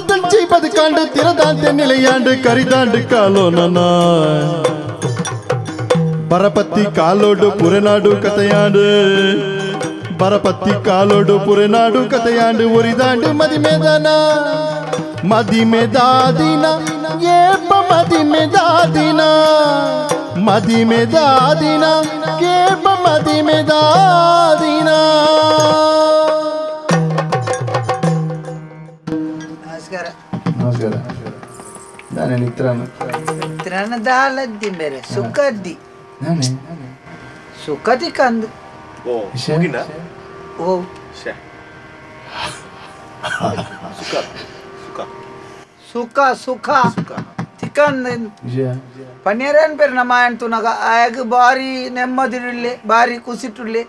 ಮರದಂಚಿ ಬದುಕಾಂಡು ತಿರದಾಂತೆ ನಿಲೆಯಾಂಡು ಕರಿದಾಂಡು ಕಾಲೋ ನನ್ನ ಬರಪತ್ತಿ ಕಾಲೋಡು ಪುರೆನಾಡು ಕತೆಯಾಂಡು ಬರಪತ್ತಿ ಕಾಲೋಡು ಪುರೆನಾಡು ಕತೆಯಾಂಡು ಒರಿದಾಂಡು ಮದಿಮೆದನ ಮದಿಮೆದಾದಿನ ಏಪ ಮದಿಮೆದಾದಿನ ಮದಿಮೆದಾದಿನ ಕೇಪ ಮದಿಮೆದಾದಿನ. ನಮಸ್ಕಾರ ನಮಸ್ಕಾರ. ನಾನೇ ಇತ್ರಾನ ಇತ್ರಾನ ದಾಲದ್ದಿ ಬೇರೆ ಸುಖದ್ದಿ ನಾನೇ ಸುಖದಿ ಕಂದು ಓ ಮುಗಿನ ಓ ಶೇ ಸುಖ ಸುಖ ಸುಖ ಸುಖ ತಿಕನ್ ಪನ್ನೇರನ್ ಪೇರು ನಮ್ಮ ಆಯಂತುನಗ ಆಯಗ ಬಾರಿ ನೆಮ್ಮದಿರುಳ್ಳೆ ಬಾರಿ ಕುಸಿಟುಳ್ಳೆ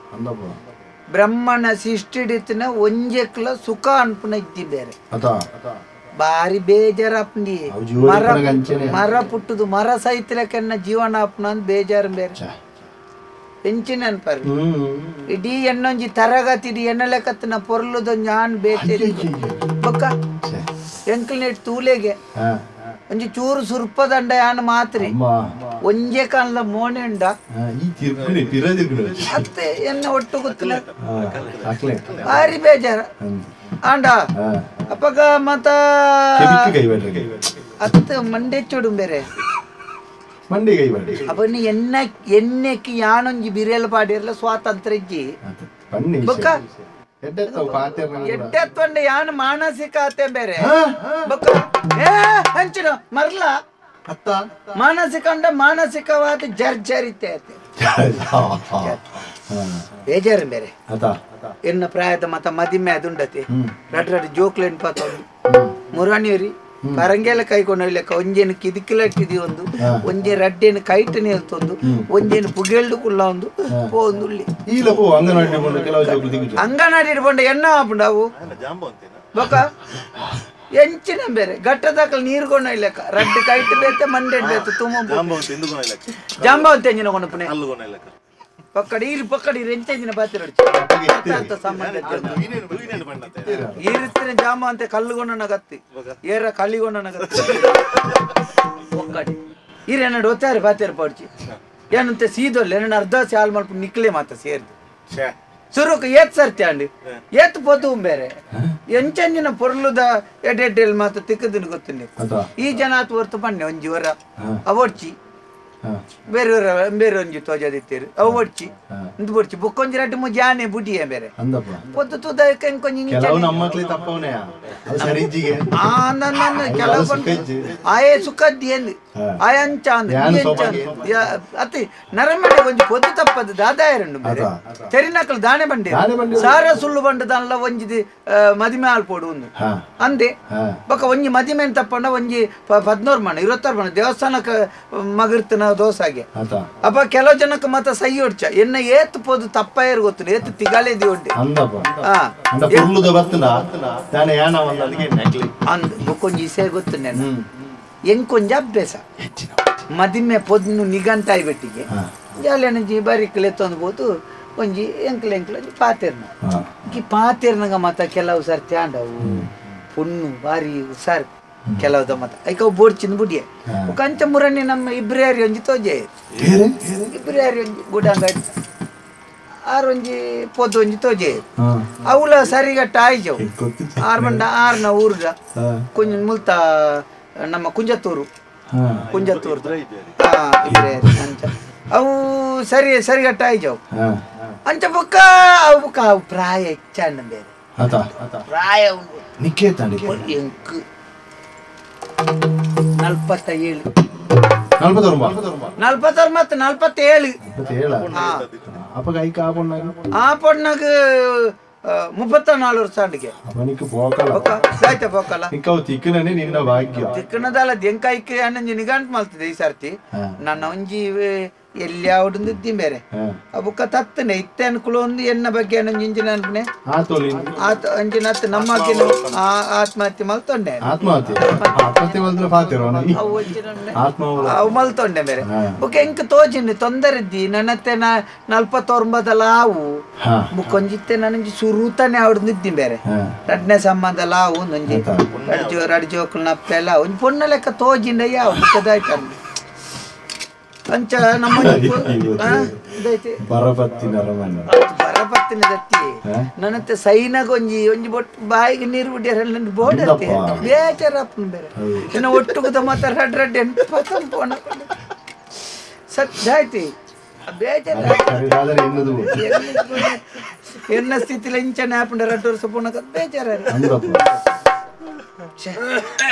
ಬ್ರಹ್ಮನ ಸೃಷ್ಟಿಡಿತಿನ ಒಂಜೆಕ್ಲ ಸುಖ ಅನ್ಪುನ ಇದ್ದಿ ಬೇರೆ ಬಾರಿ ಬೇಜಾರಪ್ನಿ ಮರ ಮರ ಪುಟ್ಟುದು ಮರ ಸಹಿತಲಕ್ಕೆನ್ನ ಜೀವನ ಅಪ್ನ ಅಂದ್ ಬೇಜಾರು ಬೇರೆ ಎಂಚಿನ ಅನ್ಪರ್ ಇಡೀ ಎನ್ನೊಂಜಿ ತರಗತಿ ಇಡೀ ಎನ್ನಲೆಕತ್ತಿನ ಪೊರ್ಲುದೊಂಜಿ ಆನ್ ಬೇತೆ ಬೊಕ್ಕ ಎಂಕಲ್ ನೆಟ್ ತೂಲೆಗೆ ಒಂಜಿ ಚೂರು ಸುರ್ಪದಂಡ ಯಾನ್ ಮಾತ್ರಿ ಒಂಜೆ ಕಾನ್ಲ ಮೋನೆ ಉಂಡ ಅತ್ತೆ ಎನ್ನ ಒಟ್ಟು ಗೊತ್ತಿಲ್ಲ ಬಾರಿ ಬೇಜಾರ ಆಂಡ ಅಪ್ಪಗ ಮತ ಅತ್ತ ಮಂಡೆ ಚೊಡು ಬೇರೆ ಅಪ್ಪ ಎನ್ನ ಎಣ್ಣೆಕ್ಕೆ ಯಾನೊಂಜಿ ಬಿರಿಯಲ್ ಪಾಡಿರ್ಲ ಸ್ವಾತಂತ್ರ್ಯ ಇಜ್ಜಿ ಬೊಕ್ಕ ಎಡ್ಡೆತ್ತೊಂಡ ಯಾನ್ ಮಾನಸಿಕ ಆತೆ ಬೇರೆ ಬೊಕ್ಕ ಏ ಹಂಚಿನ ಮರ್ಲ ಮಾನಸಿಕ ಅಂಡ ಮಾನಸಿಕವಾದ ಜರ್ಜರಿತೆ ಆತೆ ಬೇಜಾರು ಬೇರೆ ಎನ್ನ ಪ್ರಾಯದ ಮತ ಮದಿಮೆ ಅದುಂಡತೆ ರಡ್ ರಡ್ ಜೋಕ್ಲೆನ್ ಪಾತೊಂದು ಮುರಾಣಿಯರಿ ಪರಂಗೆಲ್ಲ ಕೈಕೊಂಡು ಲೆಕ್ಕ ಒಂಜೇನು ಕಿದಿಕಿಲಟ್ಟಿದಿ ಒಂದು ಒಂಜೆ ರಡ್ಡೇನು ಕೈಟ್ ನಿಲ್ತೊಂದು ಒಂಜೇನು ಪುಗೆಲ್ಡು ಕುಲ್ಲ ಒಂದು ಪೋಂದು ಅಂಗನವಾಡಿ ಇಡ್ಕೊಂಡು ಎಣ್ಣ ಆಪುಂಡು ಅವು ಬೊಕ್ಕ ಎಂಚಿನ ಬೇರೆ ಘಟ್ಟದಾಕಲ್ ನೀರು ಕೊಂಡ ಲೆಕ್ಕ ರಡ್ಡು ಕೈಟ್ ಬೇತೆ ಮಂಡೆ ಬೇತೆ ತುಂಬ ಜಾಂಬವಂತ ಎಂಜಿನ ಕೊಂಡಪುನೆ ಪಕ್ಕಡಿ ಇರು ಪಕ್ಕಡಿ ಎಂಚಿನ ಬಾತಿರ ಸಂಬಂಧ ಈರಿತ್ತಿನ ಜಾಮ ಅಂತ ಕಲ್ಲುಗೊಂಡನ ಗತ್ತಿ ಏರ ಕಳ್ಳಿಗೊಂಡನ ಗತ್ತಿ ಒಕ್ಕಡಿ ಈರೇನಡು ಒತ್ತಾರೆ ಬಾತಿರ ಪಡ್ಚಿ ಏನಂತೆ ಸೀದೊಲ್ಲ ಏನನ್ನ ಅರ್ಧ ಸಾಲ್ ಮಲ್ಪ ನಿಕ್ಲೆ ಮಾತ ಸೇರ್ದು ಸುರುಕು ಏತ್ ಸರ್ತಿ ಅಂಡಿ ಏತ್ ಪೊದು ಬೇರೆ ಎಂಚಂಜಿನ ಪೊರ್ಲುದ ಎಡೆಡ್ಡೆಲ್ ಮಾತ ತಿಕ್ಕದಿನ ಗೊತ್ತಿಲ್ಲ ಈ ಜನ ಆತು ಹೊರ್ತು ಬನ್ನಿ ಒಂಜಿ ವರ ಅವೊಡ್ಚಿ ಬೇರೆ ಬೇರೆ ಒಂಜಿ ತೋಜದಿತ್ತೀರು ಅವು ಒಡ್ಚಿ ಇಂದು ಬೊಡ್ಚಿ ಬೊಕ್ಕೊಂಜಿ ರಡ್ಡು ಮುಜಿ ಆನೆ ಬುಡಿಯೇ ಬೇರೆ ಪೊದ್ದು ತೂದ ಕೊಂಜಿ ಕೆಲವು ಆಯೇ ಸುಖದ್ದಿ ಎಂದು ಆಯ ಅಂಚ ಅಂದ ಅತಿ ನರಮನೆ ಒಂಜಿ ಪೊದ್ದು ತಪ್ಪದು ದಾದಾಯರುಂಡು ಬೇರೆ ತೆರಿನಕಲು ದಾನೆ ಬಂಡೆ ಸಾರ ಸುಳ್ಳು ಬಂಡು ದಾನ್ಲ ಒಂಜಿದಿ ಮದಿಮೆ ಆಲ್ಪೋಡು ಒಂದು ಅಂದೆ ಬೊಕ್ಕ ಒಂಜಿ ಮದಿಮೆ ತಪ್ಪಂಡ ಒಂಜಿ 14 ಮಣ 26 ಮಣ ದೇವಸ್ಥಾನಕ್ಕೆ ಮಗಿರ್ತನ ದೋಸಾಗೆ ಅಪ್ಪ ಕೆಲವು ಜನಕ್ಕೆ ಮತ್ತ ಸೈ ಹೊಡ್ಚ ಎನ್ನ ಏತ್ ಪೋದು ತಪ್ಪಾಯರ್ ಗೊತ್ತು ಏತ್ ತಿಗಾಲೆ the ಒಡ್ಡೆ ಅಂದ್ ಬೊಕ್ಕೊಂಜಿ ಇಸೆ ಗೊತ್ತು ನೆನ ಎಂಕೊಂಜ ಅಭ್ಯಾಸ ಮದಿಮೆ ಪೊದ್ನು ನಿಗಂತಾಯಿ ಬೆಟ್ಟಿಗೆ ಜಾಲೆನಂಜಿ ಬಾರಿಕ್ಲೆ ತಂದ್ಬೋದು ಒಂಜಿ ಎಂಕ್ಲೆ ಎಂಕ್ಲೆ ಒಂಜಿ ಪಾತೆರ್ನ ಈ ಪಾತೆರ್ನಗ ಮತ್ತ ಕೆಲವು ಸರ್ತಿ ಆಂಡವು ಪುಣ್ಣು ಬಾರಿ ಹುಷಾರ್ ಕೆಲವುದ ಮತ ಐಕ ಬೋಡ್ಚಿನ ಬುಡಿಯ ಕಂಚ ಮುರಣ್ಣಿ ನಮ್ಮ ಇಬ್ರಿಯಾರಿ ಒಂಜಿ ತೋಜೆ ಇಬ್ರಿಯಾರಿ ಒಂಜಿ ಗುಡಂಗ ಆರೊಂಜಿ ಪೊದ್ದು ಒಂಜಿ ತೋಜೆ ಅವಳ ಸರಿಗಟ್ಟ ಆಯ್ಜವು ಆರ್ ಬಂಡ ಆರ್ನ ಊರ್ಗ ಕುಂಜ ಮುಲ್ತ ನಮ್ಮ ಕುಂಜತ್ತೂರು ಕುಂಜತ್ತೂರು ಇಬ್ರಿಯಾರಿ ಅಂಚ ಅವು ಸರಿ ಸರಿಗಟ್ಟ ಆಯ್ಜವು ಅಂಚ ಬುಕ್ಕ ಅವು ಬುಕ್ಕ ಅವು ಪ್ರಾಯ ಹೆಚ್ಚಾಂಡ ಬೇರೆ ಪ್ರಾಯ ಎಂಕ್ 47 46 ಮತ್ತು 47 ಆ ಪೊಣ್ಣಗ 34 ವರ್ಷ ತಿಕ್ಕನದಲ್ಲ ದೆಂಕಾಯ್ಕೆ ಅಣ್ಣಂಜಿ ನಿಗಂಟ್ ಮಾಡ್ತದೆ ಈ ಸರ್ತಿ ನನ್ನ ಒಂಜಿ ಎಲ್ಲಿ ಆವಡುಂದು ಬೇರೆ ಬುಕ್ಕ ತತ್ತನೆ ಇತ್ತೆ ಅನ್ಕುಲೊಂದು ಎನ್ನ ಬಗ್ಗೆ ಇಂಜಿನ ಅನ್ಪನೆ ಆತ ಅಂಚಿನ ಅತ್ತು ನಮ್ಮ ಆತ್ಮಹತ್ಯೆ ಮಲ್ತೊಂಡೆ. ಆತ್ಮಹತ್ಯೆ ಆತ್ಮಹತ್ಯೆ ಮಲ್ತ್ರ ಪಾತೆರ ಅವು ಅವು ಮಲ್ತೊಂಡೆ ಬೇರೆ. ಬುಕ್ಕ ಎಂಕ್ ತೋಜಿಂಡು ತೊಂದರೆ ಇದ್ದಿ ನನ್ನತ್ತೆ 49 ಆವು ಬುಕ್ಕೊಂಜಿತ್ತೆ ನನಂಜಿ ಸುರುತಾನೆ ಆವಡುಂದು ಇದ್ದಿ ಬೇರೆ. ರಡ್ನೇ ಸಂಬಂಧ ಲಾವು ಒಂಜಿ ರಡ್ ಜೋಕುಲ್ನ ಅಪ್ಪೆಲ್ಲ ಒಂಜಿ ಪೊಣ್ಣ ಲೆಕ್ಕ ತೋಜಿಂಡ ಯಾವ ಬುಕ್ಕದಾಯ್ತು ಅಂಚ ನಮ್ಮ ಬರಪತ್ತಿನ ದತ್ತಿ ನನ್ನತ್ತೆ ಸೈನಾಗ ಒಂಜಿ ಒಂಜಿ ಬೊಟ್ಟು ಬಾಯಿಗೆ ನೀರು ಬಿಡ್ಯಾರ ನನ್ನ ಬೋರ್ಡ್ ಬೇಜಾರಪ್ಪನ ಬೇರೆ. ಇನ್ನು ಒಟ್ಟುಗುದ ಮಾತ್ರ ರಡ್ ರಡ್ ಪೋಣ ಸದ್ದಾಯ್ತಿ ಬೇಜಾರ ಎನ್ನ ಸ್ಥಿತಿಲ ಇಂಚನೆ ಆಪುಂಡ ರಡ್ಡು ವರ್ಷ ಪೋಣ ಬೇಜಾರ.